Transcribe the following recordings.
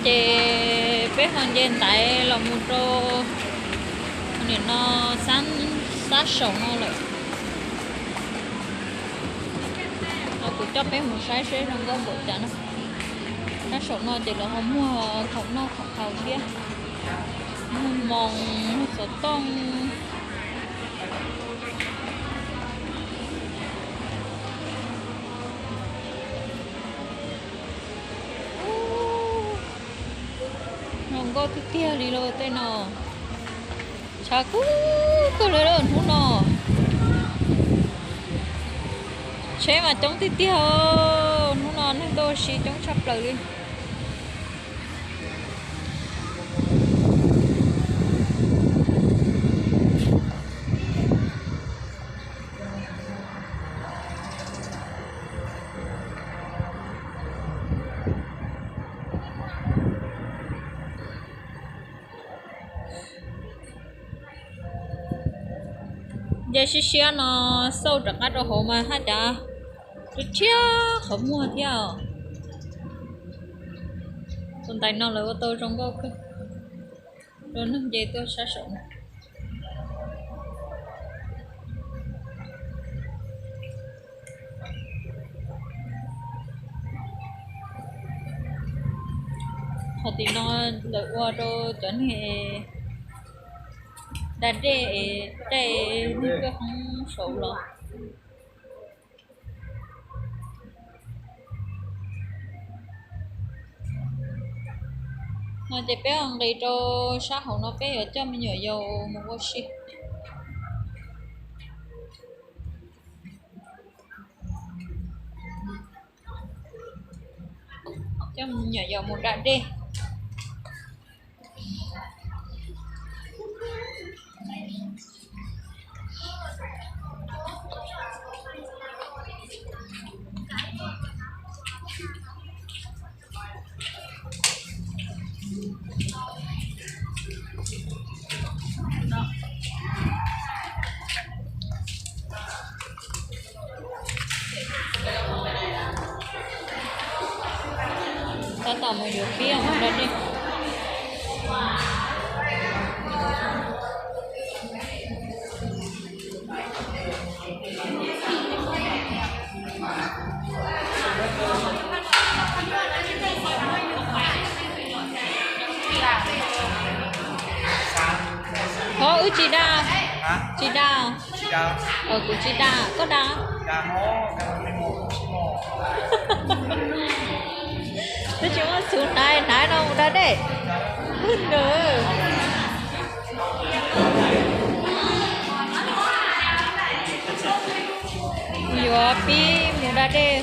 Ces peb ho nce ntaiv los mus rau nim no sab, sab saum no lawm. No kuv coj peb mus saib seb zoo nkauj npaum cas na. Sab saum no ces lawv ho muag khoom noj khoom haus thiab, muag moos, muag xov tooj. Zoo nkauj tiag tiag li lauj tej no. Tshav kub kawg li lawm hnub no. Tsheb mas coob tiag tiag, hnub no neeg tuaj ua si coob tshaj plaws li. Nce siab siab no xauj rov qab rau hauv mas haj cas rhiab rhiab qhov muag thiab os. Tus ntaiv no lawv ua tau zoo nkauj kawg rau neeg nce tuaj sab saum no. Qhov tim no lawv ua rau cov neeg da dej es caij neeg tuaj hoob saud los. No ces peb ho nqis rau sab hauv no peb yuav coj me nyuam yaus mus ua si. Coj me nyuam yaus mus da dej. Tab tom mus yuav pib mus da dej. Hov wb tsis da, tsis da. Kuv tsis da, koj da? Twb tsis muaj txhuv hnav, hnav no mus da dej. Nws yuav pib mus da dej.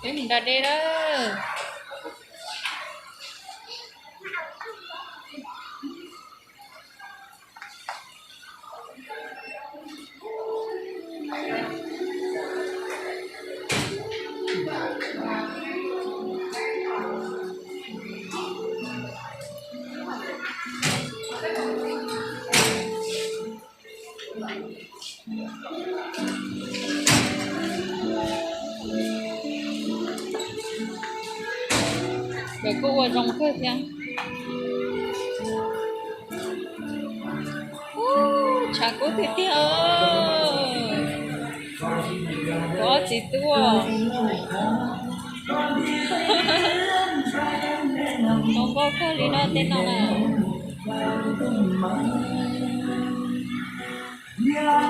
Peb mus da dej lawm. Lawv kuj ua zoo kawg thiab. Tshav kub tiag tiag. Kuv ob txiv tub, zoo nkauj kawg li no tej no na. Yog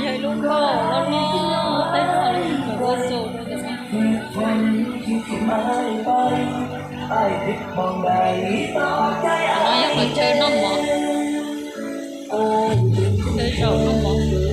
ib lub nkoj loj loj, tej no lawv ua xus rau ntawm no. No yog qhov chaw noj mov, chaw zaum noj mov.